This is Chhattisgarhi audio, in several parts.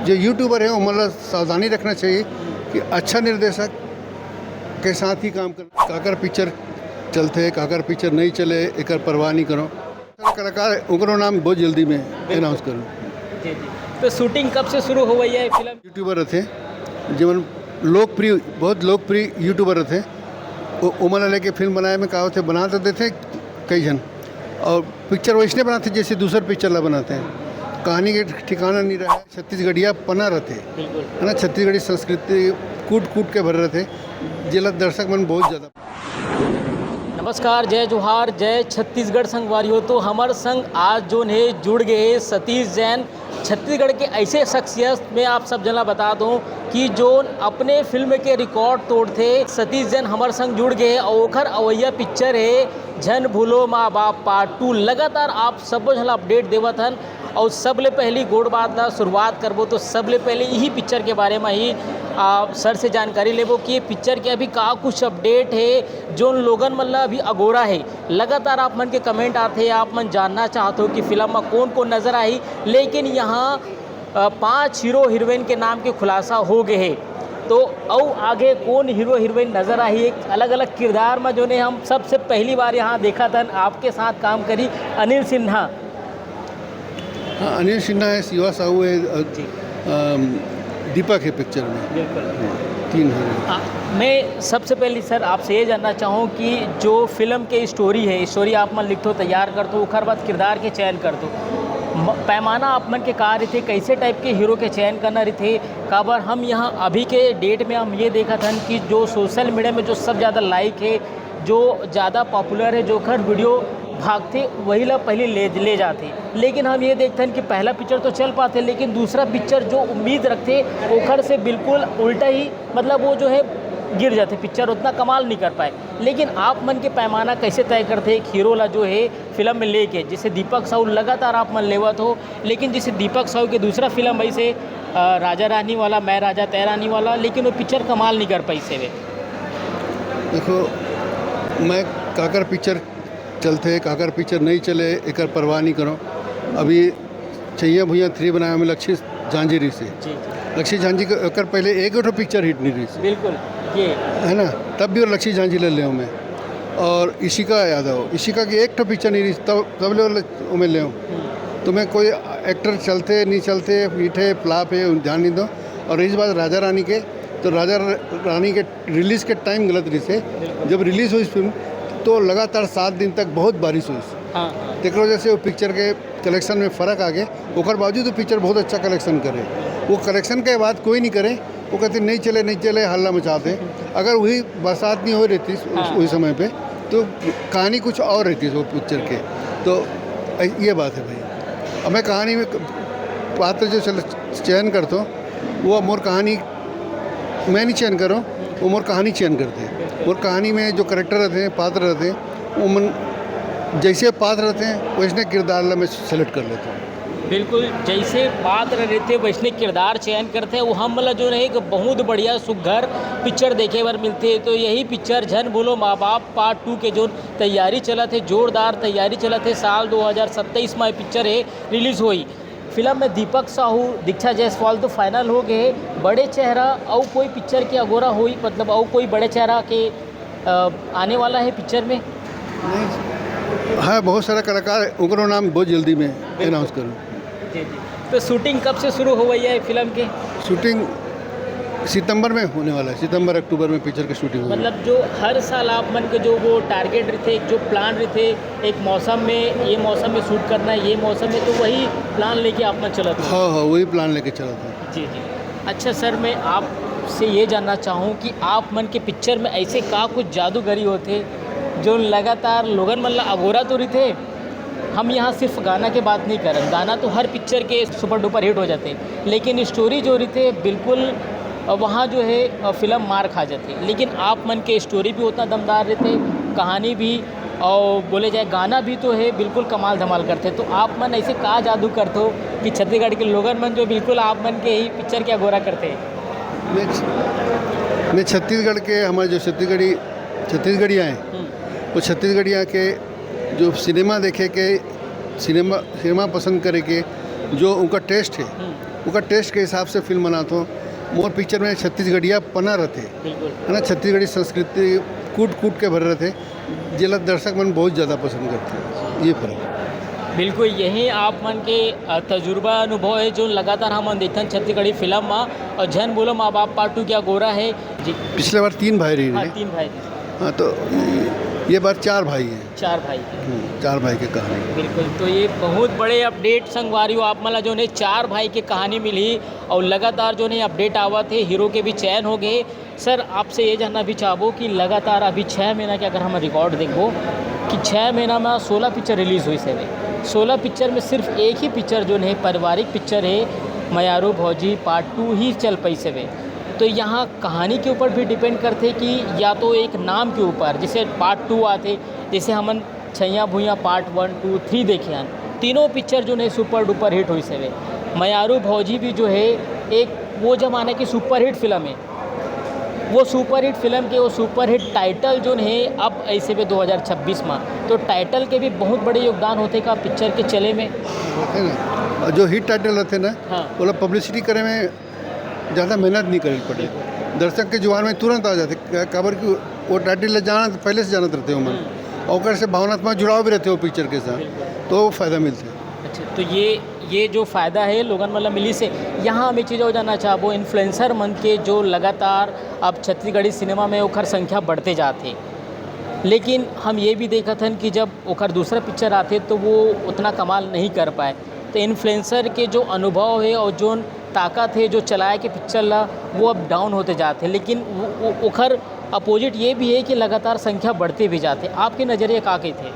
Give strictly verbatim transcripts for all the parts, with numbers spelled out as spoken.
जो यूट्यूबर है, ओमन ला सावधानी रखना चाहिए कि अच्छा निर्देशक के साथ ही काम कर। काकर पिक्चर चलथे, काकर पिक्चर नहीं चले, एकर परवाह नहीं करो। कलाकार, ओकरो नाम बहुत जल्दी में अनाउंस करूँ। जी जी। तो शूटिंग कब से शुरू होवइया है फिल्म? यूट्यूबर रथे, जेमन लोकप्रिय, बहुत लोकप्रिय यूट्यूबर रथे। ओ- ओमन ला लेके फिल्म बनाए में का होथे, बना तो देथे कई झन, और पिक्चर वैसने बनाथे जैसे दूसर पिक्चर ला बनाथे। कहानी के ठिकाना नहीं रहा, छत्तीसगढ़िया पना रथे, बिल्कुल। है ना, छत्तीसगढ़ी संस्कृति कूट कूट के भरे रथे, जेला दर्शक मन बहुत ज़्यादा नमस्कार, जय जोहार, जय छत्तीसगढ़ संगवारी हो। तो हमर संग आज जोन हे जुड़ गए हे सतीश जैन, छत्तीसगढ़ के ऐसे शख्सियत में आप सब जना बता दूं कि जोन अपने फिल्म के रिकॉर्ड तोड़थे। सतीश जैन हमर संग जुड़ गए हे और ओखर अवैया पिक्चर हे झन भूलो माँ बाप पार्ट टू। लगातार आप सबो झन ला अपडेट देवत हन और सबले पहली गोड़ बात ला शुरुआत करबो तो सबले पहले यही पिक्चर के बारे में ही आ, सर से जानकारी लेबो कि ये पिक्चर के अभी का कुछ अपडेट हे, जोन लोगन मन ला अभी अगोरा हे। लगातार आप मन के कमेंट आथे, आप मन जानना चाहत हो कि फिल्म में कौन कौन नजर आही, लेकिन यहाँ अ, पांच हीरो हीरोइन के नाम के खुलासा हो गए हे। तो अउ आगे कौन हीरो हीरोइन नजर आही, एक अलग अलग किरदार में जोन हे हम सबसे पहली बार यहाँ देखत हन आपके साथ काम करी अनिल सिन्हा। हाँ, अनिल सिन्हा है, शिवा साहू है, अ, जी। अम, दीपक है पिक्चर में। बिल्कुल। तीन हीरो। आ, मैं सबसे पहले सर आपसे ये जानना चाहूँ कि जो फिल्म के स्टोरी है, स्टोरी आप मन लिखथो, तैयार करथो, ओखर बाद किरदार के चयन करथो, म- पैमाना आप मन के का रहिथे, कैसे टाइप के हीरो के चयन करना रहिथे? काबर हम यहाँ अभी के डेट में हम ये देखत हन कि जो सोशल मीडिया में जो सब ज़्यादा लाइक है, जो ज़्यादा पॉपुलर है, जो ओखर वीडियो भागथे, वही ला पहले ले ले जाथे। लेकिन हम ये देखथन कि पहला पिक्चर तो चल पाथे, लेकिन दूसरा पिक्चर जो उम्मीद रखथे, ओखर से बिल्कुल उल्टा ही, मतलब वो जो है गिर जाथे, पिक्चर उतना कमाल नहीं कर पाए। लेकिन आप मन के पैमाना कैसे तय करथे एक हीरो ला जो है फिल्म में लेके? जैसे दीपक साहू लगातार आप मन लेवत हो, लेकिन जैसे दीपक साहू के दूसरा फिल्म वैसे अ, राजा रानी वाला, मैं राजा तय रानी वाला, लेकिन वो पिक्चर कमाल नहीं कर पाइस हे। देखो, मैं काकर पिक्चर चलथे, काकर पिक्चर नहीं चले, एकर परवाह नहीं करो। अभी चैया भुइयां थ्री बनाए में लक्ष्मी झांझी रहिस हे। जी जी। लक्ष्मी झांझी के, एकर पहले एक ठो पिक्चर हिट नहीं रहिस हे। बिल्कुल। ये है ना, तब भी वो लक्ष्मी झांझी ले लेव मैं। और इशिका यादव, इशिका की एक ठो पिक्चर नहीं रहिस, तब तब ले वो ल- वो मैं लेव। तो मैं कोई एक्टर चलथे नहीं चलथे, हिट हे फ्लॉप हे, ध्यान नहीं दो। और रही बात राजा रानी के, तो राजा रानी के रिलीज के टाइम गलत रहिस हे। जब रिलीज होइस फिल्म, तो लगातार सात दिन तक बहुत बारिश होइस। हाँ हाँ। तेकर वजह से वो पिक्चर के कलेक्शन में फर्क आ गए। ओकर बावजूद वो पिक्चर बहुत अच्छा कलेक्शन करे। वो कलेक्शन के बात कोई नहीं करे, वो कहते नहीं चले, नहीं चले, हल्ला मचाते। अगर वही बरसात नहीं हो रहितिस उस, हाँ। वही समय पे, तो कहानी कुछ और रहितिस वो पिक्चर के। तो ये बात है भाई। अब मैं कहानी में पात्र जो चल चयन करता हूँ, वो मोर कहानी मैं नहीं चयन करो, वो मोर कहानी चयन करथे। मोर कहानी में जो करेक्टर रहिथे, पात्र रहिथे, वो मन जैसे पात्र रहिथे, वैसने किरदार ला मैं सेलेक्ट कर लेता हूँ। बिल्कुल, जैसे पात्र रहिथे वैसने किरदार चयन करथे। वो हमन ला जो हे एक बहुत बढ़िया सुघर पिक्चर देखे बर मिलथे। तो यही पिक्चर झन भूलो माँ बाप पार्ट टू के जो तैयारी चलत हे, जोरदार तैयारी चलत हे। साल दो हज़ार सत्ताईस में ये पिक्चर हे रिलीज होई। फिल्म में दीपक साहू, दीक्षा जायसवाल तो फाइनल हो गए हे। बड़े चेहरा अउ कोई पिक्चर के अगोरा होई, मतलब अउ कोई बड़े चेहरा के अ, आने वाला है पिक्चर में? हाँ, बहुत सारा कलाकार, ओकरो नाम बहुत जल्दी में अनाउंस करूँ। जी जी। तो शूटिंग कब से शुरू हो गई है फिल्म के? शूटिंग सितंबर में होने वाला है, सितंबर अक्टूबर में पिक्चर की शूटिंग होगी। मतलब जो हर साल आप मन के जो वो टारगेट रहिथे, जो प्लान रहिथे, एक मौसम में, ये मौसम में शूट करना है, ये मौसम में, तो वही प्लान लेके आप मन चलत हो? हाँ हाँ, वही प्लान लेके चलत हन। जी जी। अच्छा सर, मैं आपसे ये जानना चाहूँ कि आप मन के पिक्चर में ऐसे का कुछ जादूगरी होथे जो लगातार लोगन मन ला अगोरा तो रहिथे। हम यहाँ सिर्फ गाना के बात नहीं करन, गाना तो हर पिक्चर के सुपर डुपर हिट हो जाथे, लेकिन स्टोरी जो रहिथे बिल्कुल, अ, वहाँ जो है, अ, फिल्म मार खा जाथे। लेकिन आप मन के स्टोरी भी उतना दमदार रहिथे, कहानी भी, और बोले जाए गाना भी तो है बिल्कुल कमाल धमाल करथे। तो आप मन ऐसे का जादू करथो कि छत्तीसगढ़ के लोगन मन जो बिल्कुल आप मन के ही पिक्चर के अगोरा करथे? मैं मैं छत्तीसगढ़ के, हमारे जो छत्तीसगढ़ी छत्तीसगढ़िया हैं, हम्म, वो छत्तीसगढ़िया के जो सिनेमा देखे के, सिनेमा सिनेमा पसंद करे के जो उनका टेस्ट है, हम्म, ओकर टेस्ट के हिसाब से फिल्म बनात हों। मोर पिक्चर में छत्तीसगढ़िया पना रथे, बिल्कुल। है ना, छत्तीसगढ़ी संस्कृति कूट कूट के भरे रथे, जेला दर्शक मन बहुत ज़्यादा पसंद करथे। ये फर्क। बिल्कुल, यही आप मन के अ, तजुर्बा अनुभव हे, जो लगातार हमन देखथन छत्तीसगढ़ी फिल्म म। और झन बोलो माँ बाप पार्ट टू के अगोरा हे जी। पिछले बार तीन भाई रही हाँ, रहे। तीन भाई थे। हाँ, तो ये बार चार भाई हैं। चार भाई थे। हम्म, चार भाई की कहानी। बिल्कुल, तो ये बहुत बड़े अपडेट संगवारी हो आप मन ला, जो ने चार भाई के कहानी मिली और लगातार जो ने अपडेट आवत हे, हीरो के भी चयन हो गए। सर, आपसे ये जानना भी चाहबो कि लगातार अभी छः महीना के अगर हम रिकॉर्ड देखबो कि छः महीना में सोलह पिक्चर रिलीज होइस हवे। सोलह पिक्चर में सिर्फ एक ही पिक्चर जो है पारिवारिक पिक्चर है मयारू भौजी पार्ट टू ही चल पाइस हवे। तो यहाँ कहानी के ऊपर भी डिपेंड करथे कि या तो एक नाम के ऊपर, जैसे पार्ट टू आथे, जैसे हमन छैया भुइयाँ पार्ट वन, टू, थ्री देखे हन, तीनों पिक्चर जो है सुपर डुपर हिट होइस हवे। मयारू भौजी भी जो है एक वो जमाना की सुपरहिट फिल्म है, वो सुपरहिट फिल्म के वो सुपरहिट टाइटल जो है अब ऐसे में दो हज़ार छब्बीस में, तो टाइटल के भी बहुत बड़े योगदान होथे का पिक्चर के चले में। होथे ना, और जो हिट टाइटल रथे ना, हाँ। ओला पब्लिसिटी करे में ज़्यादा मेहनत नहीं करे पड़े, दर्शक के जुबान में तुरंत आ जाथे। का-, काबर कि वो टाइटल ला जानत, पहले से जानत रथे ओमन, और ओकर से भावनात्मक जुड़ाव भी रथे वो पिक्चर के साथ, तो वो फायदा मिलथे। अच्छा, तो ये ये जो फ़ायदा है लोगन मन ला मिलिस हे। यहाँ हम एक चीज़ और जानना चाहबो, इन्फ्लुएंसर मन के जो लगातार अब छत्तीसगढ़ी सिनेमा में ओखर संख्या बढ़ते जात हे, लेकिन हम ये भी देखत हन कि जब ओखर दूसरा पिक्चर आथे तो वो उतना कमाल नहीं कर पाए। तो इन्फ्लुएंसर के जो अनुभव है और जो ताकत है जो चलाए के पिक्चर ला, वो अब डाउन होते जात हे, लेकिन वो, वो, ओखर अपोजिट ये भी है कि लगातार संख्या बढ़ते भी जात हे। आपके नज़रिए का कहिथे?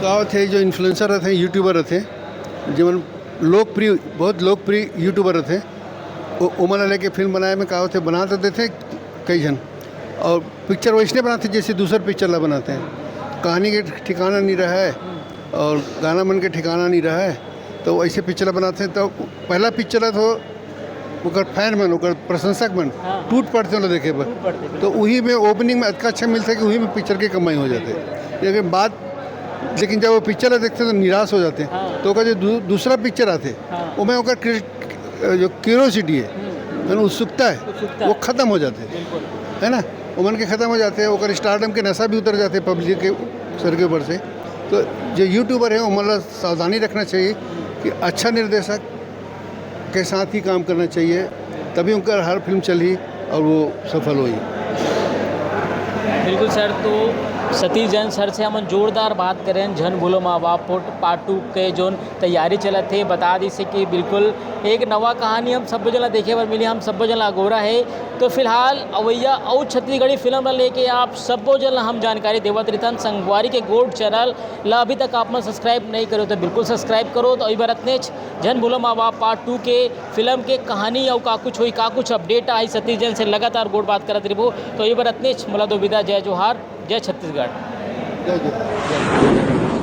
का होथे, जो इन्फ्लुएंसर रथे, यूट्यूबर रथे, जेमन लोकप्रिय, बहुत लोकप्रिय यूट्यूबर रथे, ओ-, ओमन ला लेके फिल्म बनाए में का होथे, बना तो देथे कई झन, और पिक्चर वैसने बनाथे जैसे दूसर पिक्चर ला बनाथे। कहानी के ठिकाना नहीं रहे और गाना मन के ठिकाना नहीं रहे, तो ऐसे पिक्चर ला बनाथे। तो पहला पिक्चर ला तो ओकर फैन मन, ओकर प्रशंसक मन हाँ। टूट पड़थे ओला देखे बर। टूट पड़थे। तो वही में ओपनिंग में अतका अच्छा मिलथे कि वही में पिक्चर के कमाई हो जाथे। लेकिन बात, लेकिन जब वो पिक्चर ला देखथे तो निराश हो जाथे। हाँ। तो ओकर जो दू-, दूसरा पिक्चर आथे, हाँ। ओमे ओकर क्रि-, जो क्यूरियोसिटी है, हम्म, है ना, उत्सुकता है, उत्सुकता। वो खत्म हो जाथे, बिल्कुल। है ना। ओमन के खत्म हो जाथे, ओकर स्टारडम के नशा भी उतर जाथे पब्लिक के, सर के ऊपर से। तो जो यूट्यूबर है, ओमन ला सावधानी रखना चाहिए कि अच्छा निर्देशक के साथ ही काम करना चाहिए, तभी उनका हर फिल्म चली और वो सफल हुई। बिल्कुल सर, तो सतीश जैन सर से हमन जोरदार बात करें, झन बोलो माँ बाप पोट पार्ट टू के जोन तैयारी चलत हे, बता दिस हे कि बिल्कुल एक नवा कहानी हम सब्बो जन ला देखे बर मिली, हम सब्बो जन ला अगोरा हे। तो फिलहाल अवैया अउ छत्तीसगढ़ी फिल्म ला लेके आप सब्बो जन ला हम जानकारी देवत रहिथन। संगवारी के गोल्ड चैनल ला अभी तक आप मन सब्सक्राइब नहीं करो तो बिल्कुल सब्सक्राइब करो। तो अभी बर अतनेच, झन बोलो माँ बाप पार्ट टू के फिल्म के कहानी अउ का कुछ होई, का कुछ अपडेट आई सतीश जैन से लगातार गोठ बात करत रहिबो। तो अभी बर अतनेच, मोला दो विदा, जय जोहार, जय छत्तीसगढ़। जय जोहार।